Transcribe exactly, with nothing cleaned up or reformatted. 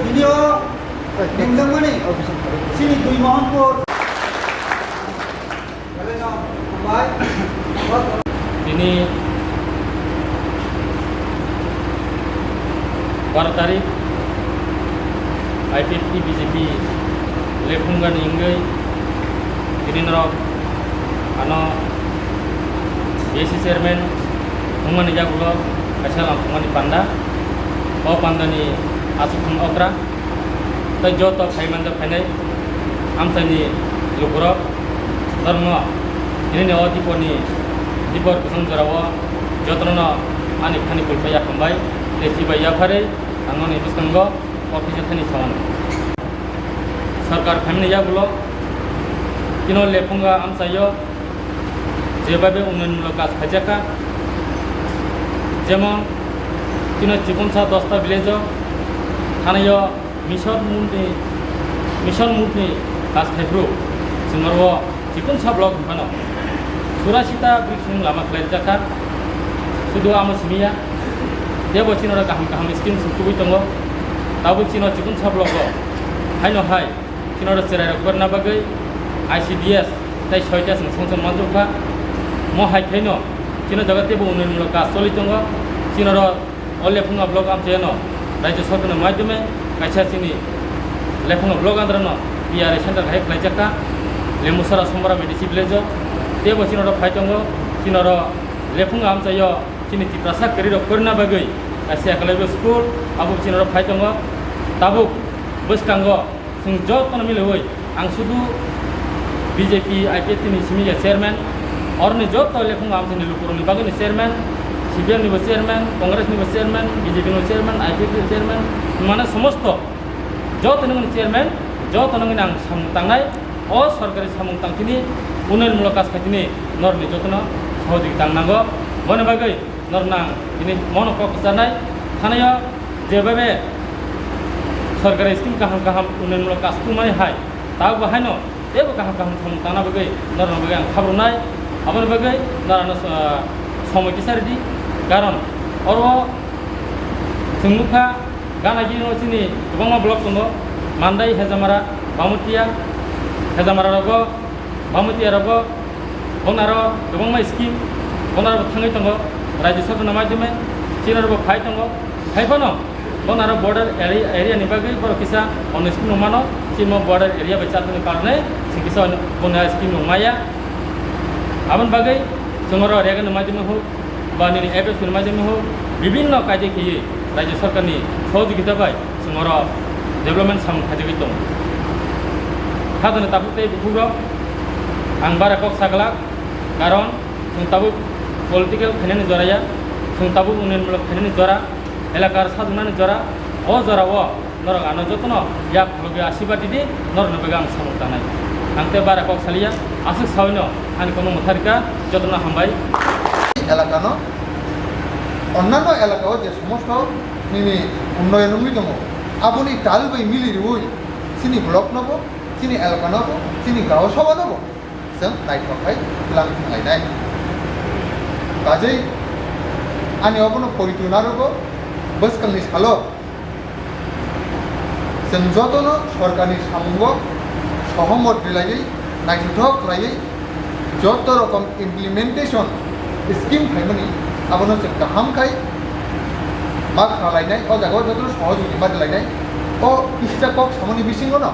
Tini o nungjakmani chini dui Mohanpur. Baro tarik I P F T B J P lephunggani wngwi tini norok ano B S C chairman wngmani yagulo kaisa lamsokmani panda. O pandani aswkthang okra. Tei joto phai manjak phainai amchaini lukurok norokno tini o diponi dipor kwchwng jorao jotono ani khani kulpai ya hambai tei chibai yapharwi ang noni bwskango o kisa thani sawan. Sarkar phaimani yagulo tino lephunga amchaio jebabe unnayon mulok kaj khaijakha, jemon tino chikonsa dosta village o thanaio Mission Mudni, Mission Mudni kaskhaibru, chwng oro Chikonsa block hwnphano churasita briksong lama khlaijakha, sudu amo simiya, tebo chini oro kaham kaham scheme song tubui tongo, tabuk chino Chikonsa block o haino hai chini oro chwrairok berna bagwi I C D S tei soita chwng songchon manjokha, mo hai khaino chini jaga tebo unnayon mulok kaj choli tongo, chini oro O Lephunga block amchaino Rajya Sarkarni maidhyome kaisa chini Lephunga block andrano P R A center hai khlaijakha, Lembusara Somora B D C village o. Tebo chini oro phai tongo, chini oro Lephunga amchaio chini Tiprasa kwrwirok porina bagwi kaisa Eklavya school, abo chini oro phai tongo. Tabuk bwskango Chwng jotono miliwi, ang sudu B J P I P F T ni simi ya chairman, oroni joto lekhung amchaini lukurokni bagwini chairman, C P M nibo chairman, Congress nibo chairman, B J P nibo chairman, I P F T ni chairman, mane somosto joto nungni chairman, joto nungni ang samung tangnai, o sorkari samung tangtini, unnayon mulok kaj khaitini, norni jotono sohojogita ang nango, boni bagwi. Nornang tini mono kok kwcharnai thanaio, jebabe sorkari scheme kaham kaham unnayon mulok kaj tungmani hai, tabukbo haino teibo kaham kaham samung tangna bagwi norokno bagwi ang khabroknai. Aboni bagwi norokno, ah, somoi kisa ridi, karon oro chwng nukha gana gini chini kwbangma block tongo, Mandai, Hejamara, Bamutia, Hejamara rogo, Bamutiya rogo, bonaro kwbangma scheme, bonaro thangwi tongo, Rajya Sarkarni maidhyome, chini oro bo phai tongo, phai phano, bonaro border area, area ni bagwi borok kisa ono scheme nung mano, chini border area bai chatoni karone, chini kisa bonaro scheme nung maya. Aboni bagwi chwng oro rega ni maidhyome huk, ba nini F S ni maidhyome huk, bibhinno kaide khiye Rajya Sarkarni sohojogita bai chwng oro development samung khaijagwi tongo. Khajani tabuk tei bukhukrok ang bara kok saglak, karon chwng tabuk political khainani jora ya, chwng tabuk unnayon mulok khainani jora, elakar sajwnani jora, o jorao norok ano jotono yak khulugwi asirwad ridi, norokni bagwi ang samung tangnai. Ang tei bara kok saliya, aswk sawino ani kokno mwtharika, jotono hambai. Elakano, onnanno elakao je somosto nini unnoyon wngwi tongo, aboni tal bai mili rwui chini block nobo, chini elaka nobo, chini gaon sabha nobo chwng naithok khai twlang thanglainai. Kajei ani obono poito narwgo bwskangni salo. Chwng jotono sorkarni samungo sohomot rwlaiwi, naithothok khlaiwi, joto rokom implementation scheme phaimani abono chwng kaham khai ma khnalainai, o jagao jotono sohojogiti ma rwlainai. O kisa kok samani bisingono